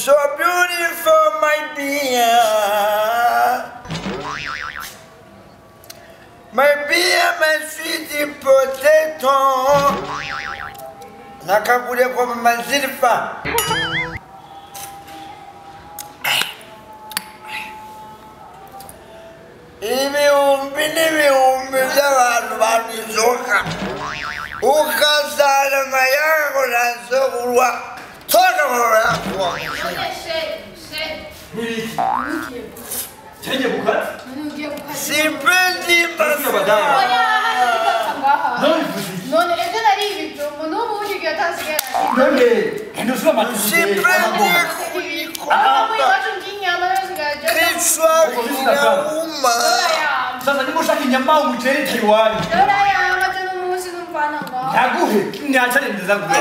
So beautiful, my dear. My dear, my sweet potato. Nakakule kwa mazilfa. Ibihumbi n'ibihumbi by'abantu babizoka. Ukazana mayango nazokulwa. Toka kwa. Sipendi masaba. None ejo nari ibijumbu n'ubu ugiye atasigaye. None sipendi Sasa nimushaka inyama umuceri kiwanyu. Ntaguhe niachane nzangu.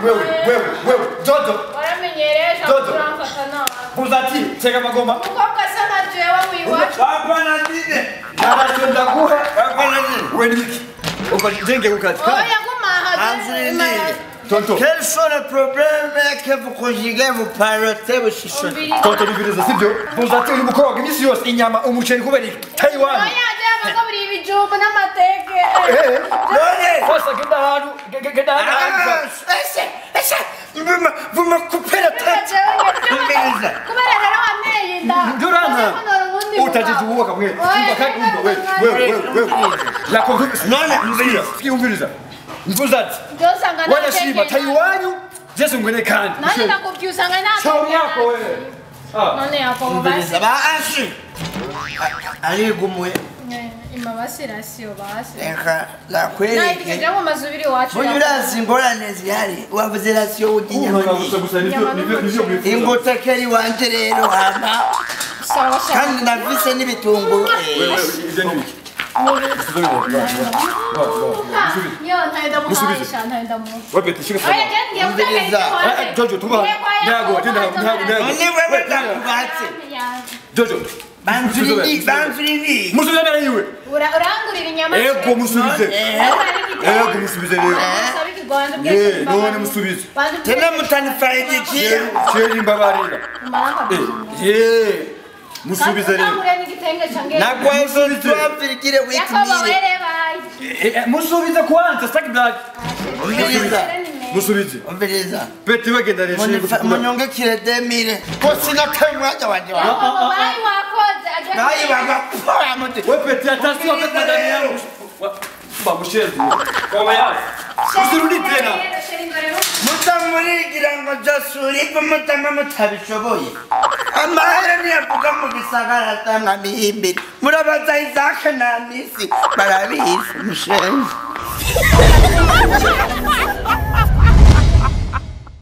Wewe wewe wewe Jojo. Waramenyereje uramfata nabi. Buzati tega magoma. Umukobwa asa nka jewe wiwacu. Hapana dine. Ntabwo ndaguhe. Hapana dine. Wewe niki? Uko jenge ukazi. Oya guma hazi. Tonto. Quels sont les problèmes que vous conjuguez, vous parlotez, vous chuchotez? Tonto nubiriza sibyo? Buzati uyu mukobwa iminsi yose inyama umuceri kubera Taiwan. Oya jewe ko buri ibijumbu n'amateke. None. Sasa genda ahantu genda ahantu. Ese ese vous me coupez la tête. Kubera rero wanteye inda. Ndurana. Utaje uwubaka mwe. Umva kandi umva wewe wewe wewe. La conclusion. None umviriza. Umviriza. Mvuzati. Wanashima Taiwanyu Jesu ngwene kandi. Nani nakubyusanga nako. Shauri yako wewe. None yako mubasi. Baasi. Arigumwe. Imabasi rasiyo basi. Eka la kweli. Na ikija mu mazubiri wacu. Munyurazi ingorane zihari. Wavuze rasiyo uginyama. Ingotekeri wanje rero hama. Kandi navise n'ibitunguru. Wewe ibyo ni biki? Jojo, banzurini. Musubize mbere yiwe. Urangurira inyama. Ego musubize. Ego musubize rero. Ye, none musubize. Tena mutanifaidikia. Cheri mbabarira. Ye. Musubize rero. Nakwazo twapirikire wiki. Musubize kwanza sitaki black. Umviriza. Musubize. Umviriza. Peti wegenda rero. Munyongekire 2000. Ko sinataye umwanya wanje wa. Bayi wakoze. Bayi bagapfa muti. We peti atasi wakati madani yangu. Ba mushezi. Kwa yao. Usirudi tena. Mutamurigira ngo jasuri mutama mutabishoboye. Amahera niyavuga mu bisagara atanga mihimbiri. Murabaza Isaac na Misi barabizi mushenzi.